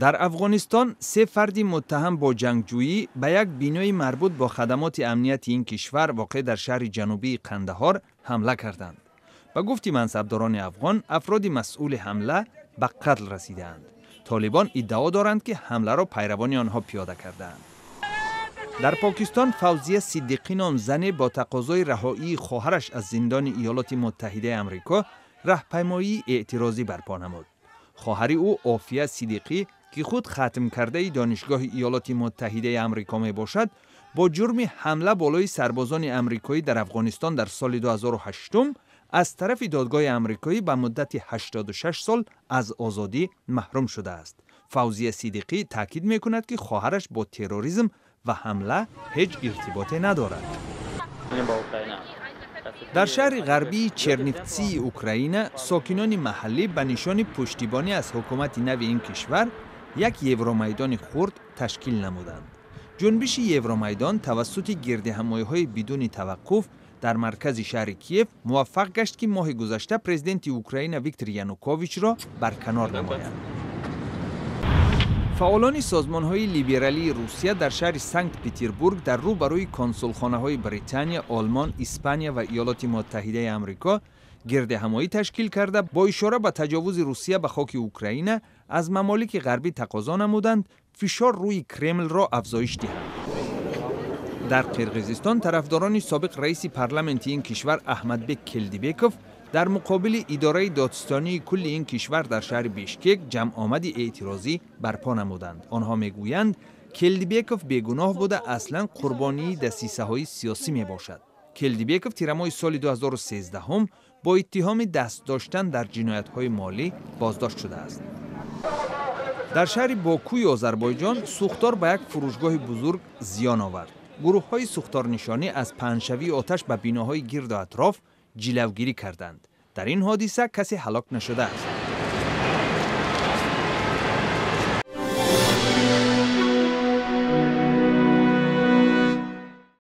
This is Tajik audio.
Дар Афғонистон се фарди муттаҳам бо ҷангҷӯӣ ба як бинои марбут бо хадамоти амнияти ин кишвар, воқеъ дар шаҳри ҷанубии Қандаҳор, ҳамла карданд. Ба гуфти мансабдорони афғон, афроди масъули ҳамла ба қатл расидаанд. Толибон иддао доранд, ки ҳамларо пайравони онҳо пиёда кардаанд. Дар Покистон Фавзия Сиддиқӣ ном зане бо тақозои раҳоии хоҳараш аз зиндони Иёлоти Муттаҳидаи Амрико раҳпаймоии эътирозӣ барпо намуд. Хоҳари ӯ, Офия Сиддиқӣ, ки худ хатмкардаи Донишгоҳи Иёлоти Муттаҳидаи Амрико мебошад, бо ҷурми ҳамла болои сарбозони амрикоӣ дар Афғонистон дар соли 2008 аз тарафи додгоҳи амрикоӣ ба муддати 86 сол аз озодӣ маҳрум шудааст. Фавзия Сиддиқӣ таъкид мекунад, ки хоҳараш бо терроризм ва ҳамла ҳеҷ иртиботе надорад. Дар шаҳри ғарбии Чернивтсии Украина сокинони маҳаллӣ ба нишони пуштибонӣ аз ҳукумати нави ин кишвар як Евромайдони хурд ташкил намуданд. Ҷунбиши Евромайдон тавассути гирдиҳамоиҳои бидуни таваққуф дар маркази шаҳри Киев муваффақ гашт, ки моҳи гузашта президенти Украина Виктор Януковичро барканор намояд. Фаъолони созмонҳои либералии Русия дар шаҳри Санкт Петербург дар рӯ барои консулхонаҳои Британия, Олмон, Испания ва Иёлоти Муттаҳидаи Амрико гирдиҳамоӣ ташкил карда, бо ишора ба таҷовузи Русия ба хоки Украина аз мамолики ғарбӣ тақозо намуданд, фишор рӯи Кремлро афзоиш диҳанд. Дар Қирғизистон тарафдорони собиқ раиси парламенти ин кишвар Аҳмадбек Келдибеков дар муқобили идораи додстонии кулли ин кишвар дар шаҳри Бишкек ҷамъомади эътирозӣ барпо намуданд. Онҳо мегӯянд, Келдибеков бегуноҳ буда, аслан қурбонии дасисаҳои сиёсӣ мебошад. Келдибеков тирамоҳи соли 2013 бо иттиҳоми даст доштан дар ҷиноятҳои молӣ боздошт шудааст. Дар шаҳри Бокуи Озарбойҷон сӯхтор ба як фурӯшгоҳи бузург зиён овард. Гурӯҳҳои сӯхторнишонӣ аз паҳншавии оташ ба биноҳои гирду атроф ҷилавгирӣ карданд. Дар ин ҳодиса касе ҳалок нашудааст.